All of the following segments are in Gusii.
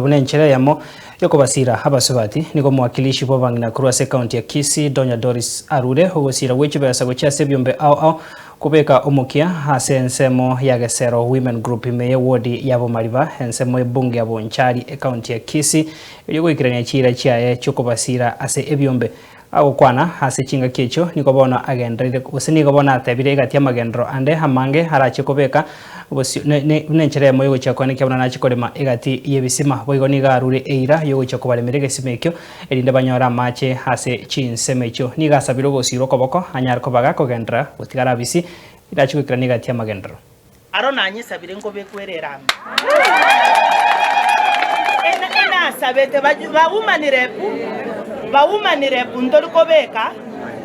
Buna enchera eyemo y'okobasiira abasubati, nigo omowakilishi bw'abang'ina korwa ase ekaunti ya Kisii, Donya Doris arure ogosiira gwe chibesa gochia ase ebiombe ao ao kobeka omokia ase ensemo ya Gesero Women Group ime y'ewodi ya Bomariba ensemo y'ebunge ya Bonchari ekaunti ya Kisii erio goikerania chiira chiaye chi'okobasiira ase ebiombe. Agokwana ase chingaki echio nigo bono agendereire gose nigo bono atebire egati y'amagenderero ande amange arachie kobeka bosio ne ne buna enchera eyemo y'ogochia koenekia buna nachie korema egati y'ebisima. Boigo nigo arure eira y'ogochia kobaremera egesima ekio erinde banyore amache ase chinsemo echio. Nigo asabire ogosiirwa okoboko anyare koba gakogenderera gotigara abisi erachie goikerania egati y'amagenderero. Aro nanyesabire nkobekwa ere erami. Enasabete baumanire pu, baumanire pu ntori kobeka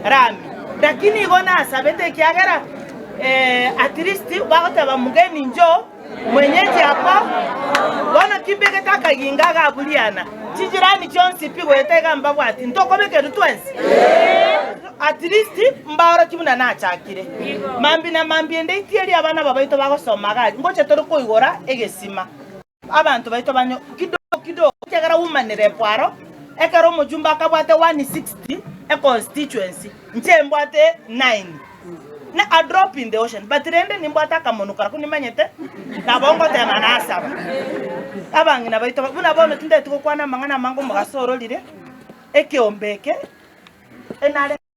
rami. Lakini igo nasabete ekiagera at least bagoteba mgeni njoo mwenyeji ako bono timbegete akaginga agaburiana chijirani chionsi pi goeta iga mbabwati ntokobekerwa twensi. At least mbaorokie buna nachakire. Mambia na mambia ende itieri abana aba baito bagosoma iga aria, ngocha tore koigora egesima. Abanto baito banyo kidogo kidogo ekiagera woman rep aro, ekero omojumbe akabwate 160 econstituency, inche mbwate 9. Na a drop in the ocean, but rende nimbwate akamonwa karakwo nimanyete, nabo ngotema nasaba. Abang'ina baito buna bono tintageti gokwana amang'ana amange omogaso ororire, ekeombe eke, enare.